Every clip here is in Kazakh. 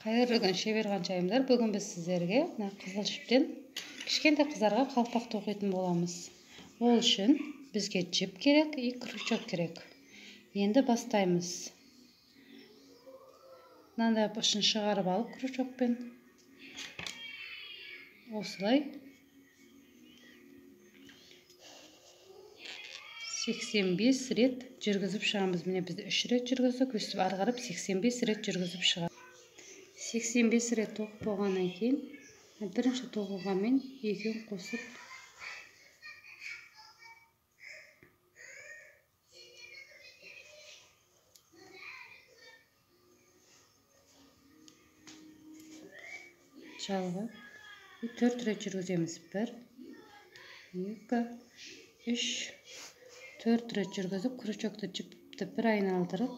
Қайырлы күн, шебер ханшайымдар. Бүгін біз сіздерге мына қызыл жіптен кішкентай қыздарға қалпақ тоқитын боламыз. Ол үшін бізге жіп керек и крючок керек. Енді бастаймыз. Мынандай ұшын шығарып алып крючокпен осылай 85 рет жүргізіп шығамыз. Міне біз 3 рет жүргіздік, өстіп ары қарап 85 рет жүргізіп шығамыз. 85 рет тоқып болғаннан кейін бірінші тоқылғанмен екеуін қосып жалғап 4 рет жүргіземіз. 1 2 3 4 рет жүргізіп крючокты жіпті бір айналдырып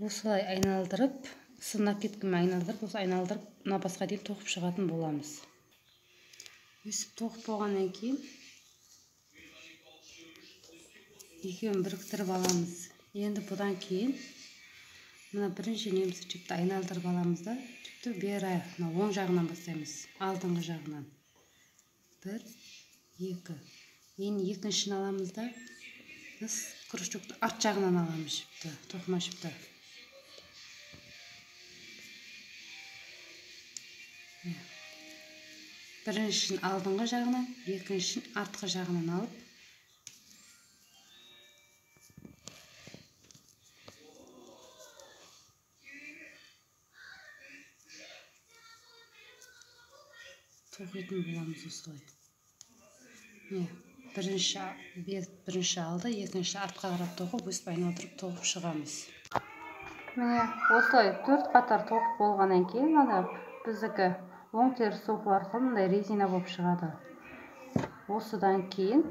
осылай айналдырып, сынап кеткенмен айналдырып, осы айналдырып мына басқа дейін тоқып шығатын боламыз. Өсіп тоқып болғаннан кейін екеуін біріктіріп аламыз. Енді бұдан кейін мына бірінші немізді жіпті айналдырып аламыз да, жіпті бері мына оң жағынан бастаймыз, алдыңғы жағынан. 1 2. Енді екіншіні аламыз да, біз крючокты арт жағынан аламыз жіпті, тоқыма жіпті. Біріншісін алдыңғы жағынан, екіншісін артқы жағынан алып тоқитын боламыз осылай. Міне, бірінші бет, бірінші алды, екінші артқа қарап тоқып, өстіп айналдырып тоқып шығамыз. Міне, осылай 4 қатар тоқып болғаннан кейін мына біздікі оң теріс тоқу арқылы мындай резина болып шығады. Осыдан кейін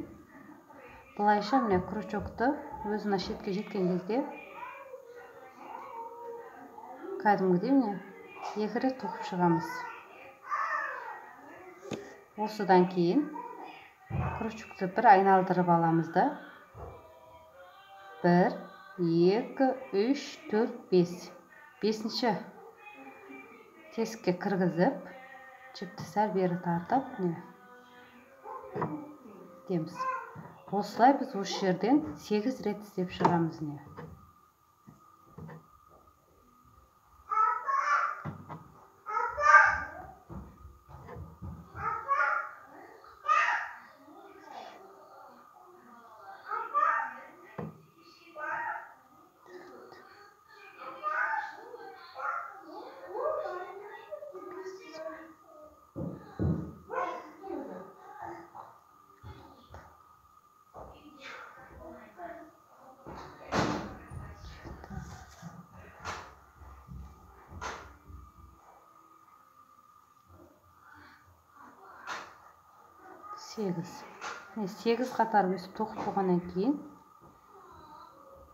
былайша міне крючокты өзі мына шетке жеткен кезде кәдімгідей міне 2 рет тоқып шығамыз. Осыдан кейін крючокты бір айналдырып аламыз да, 1 2 3 4 5 бесінші тесікке кіргізіп жіпті сәл бері тартып міне дейміз. Осылай біз осы жерден 8 рет істеп шығамыз. Міне 8. 8 қатар өсіп тоқып болғаннан кейін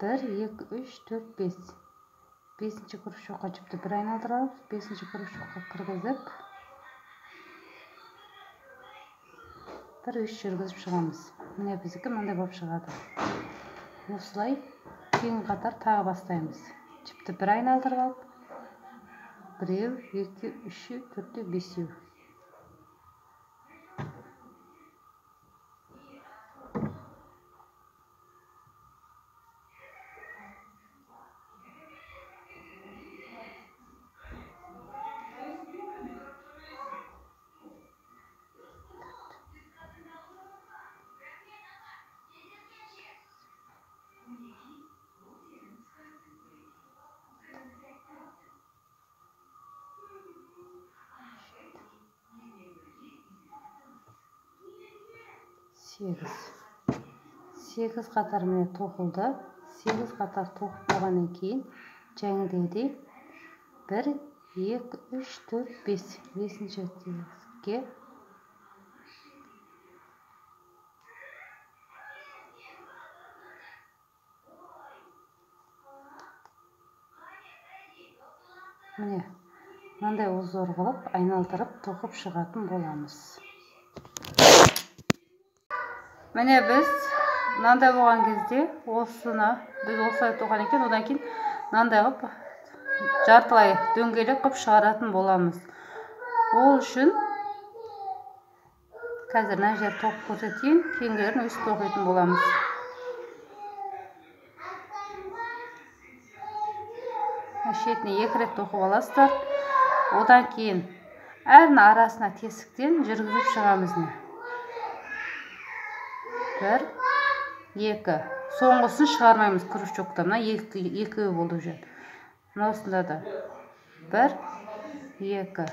1 2 3 4 5 бесінші крючокқа жіпті бір айналдырып аламыз, бесінші крючокқа кіргізіп бір үш жүргізіп шығамыз. Міне біздікі мынандай болып шығады. Осылай кейін қатар тағы бастаймыз. Жіпті бір айналдырып алып 1 2 3 4 5. 8 қатар міне тоқылды. 8 қатар тоқып болғаннан кейін жаңағыдей 1 2 3 4 5 бесінші тесікке Міне, мынандай узор қылып айналдырып тоқып шығатын боламыз. Міне, біз мынандай болған кезде осыны біз осылай тоқыған екен, одан кейін мынандай қылып жартылай дөңгелек қылып шығаратын боламыз. Ол үшін қазір мына жерді тоқып көрсетейін, кейінгілерін өстіп тоқитын боламыз. Шетіне 2 рет тоқып аласыздар. Одан кейін әрінің арасына тесіктен жүргізіп шығамыз. 1, 2. Соңғысын шығармаймыз крючокта. Мына 2 болды уже. Мынаусында да 1, 2.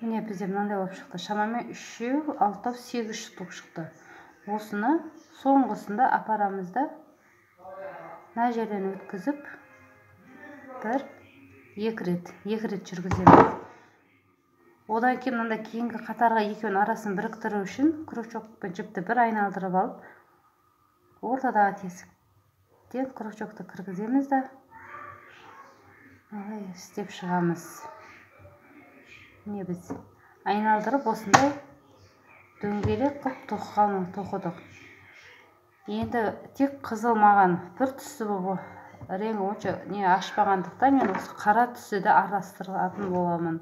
Міне, бізде мынандай болып шықты. Шамамен 3, 6, 8 штук шықты. Осыны соңғысында апарамыз да мына жерден өткізіп 1, 2 рет, 2 рет жүргіземіз. Одан кейін мынандай кейінгі қатарға екеуінің арасын біріктіру үшін крючокпен жіпті бір айналдырып алып, ортадағы тесіктен крючокты кіргіземіз да былай істеп шығамыз. Міне, біз айналдырып осындай дөңгелек қылып тоқыдық. Енді тек қызыл маған бір түсі болып реңі онша не ашпағандықтан мен осы қара түсті де араластыратын боламын.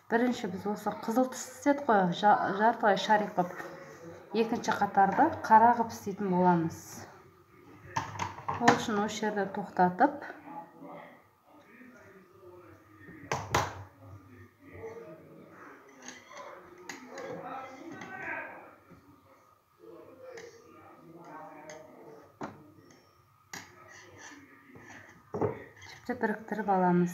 Бірінші біз осы қызыл түсті істедік қой, жартылай шарик қылып. Екінші қатарды қара қылып істейтін боламыз. Ол үшін осы жерде тоқтатып, біріктіріп аламыз.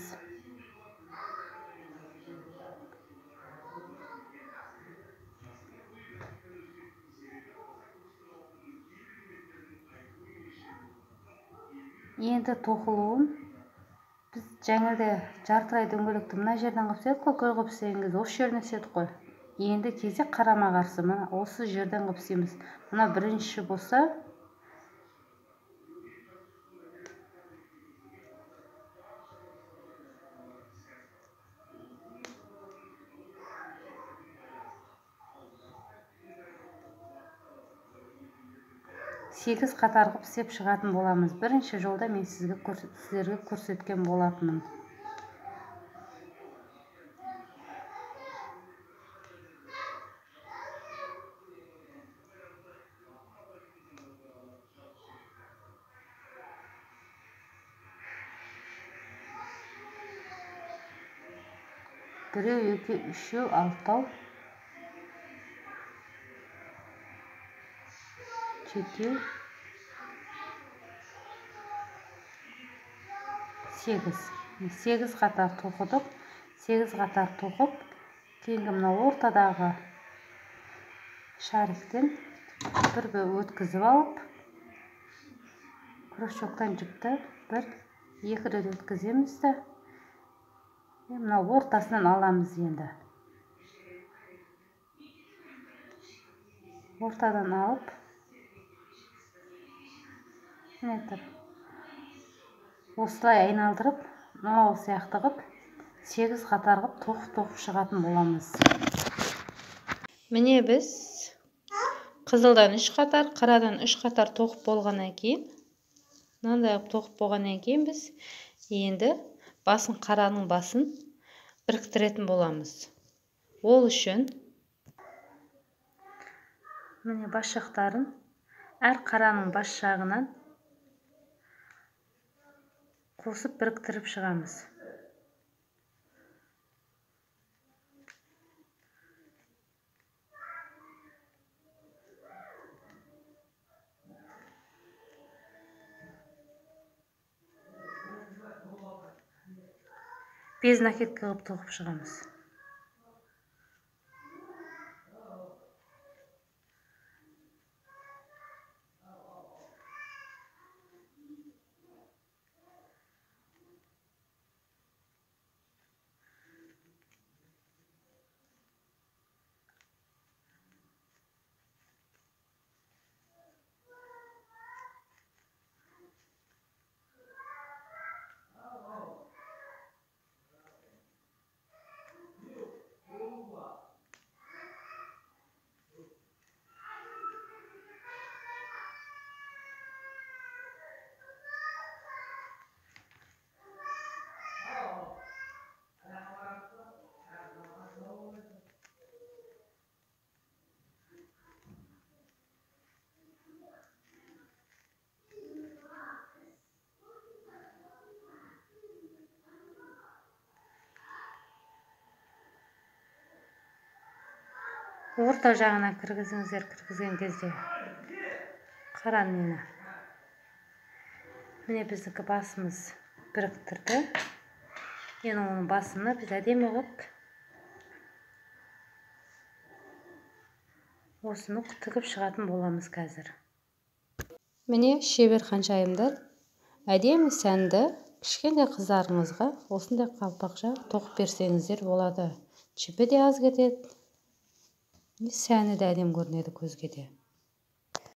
Енді тоқылуын біз жаңағыдай жартылай дөңгелекті мына жерден қылып істедік қой, гүл қылып істеген кезде осы жерден істедік қой. Енді кезек қарама-қарсы мына осы жерден қылып істейміз. Мына бірінші болса 8 қатар қылып істеп шығатын боламыз. Бірінші жолда мен сіздерге көрсеткен болатынмын. Біреу, екі, үшеу, алтау, жетеу, 8. 8 қатар тоқыдық. 8 қатар тоқып, кейінгі мына ортадағы шариктен бір өткізіп алып, крючоктан жіпті бір, екі рет өткіземіз де, мына ортасынан аламыз енді. Ортадан алып, міне тұр. Осылай айналдырып, мынау сияқты қылып, 8 қатар қылып тоқып шығатын боламыз. Міне біз қызылдан 3 қатар, қарадан 3 қатар тоқып болғаннан кейін, мынандай қылып тоқып болғаннан кейін біз енді басын, қараның басын біріктіретін боламыз. Ол үшін міне бас жақтарын әр қараның бас жағынан қосып біріктіріп шығамыз. Без накидка қылып тоқып шығамыз. Орта жағына кіргізіңіздер. Кіргізген кезде қара нені, міне біздікі басымыз біріктірді. Енді оның басына біз әдемі қылып осыны тігіп шығатын боламыз қазір. Міне шебер ханшайымдар, әдемі сәнді кішкентай қыздарыңызға осындай қалпақша тоқып берсеңіздер болады. Жібі де аз кетеді, сәні де әдемі көрінеді көзге де.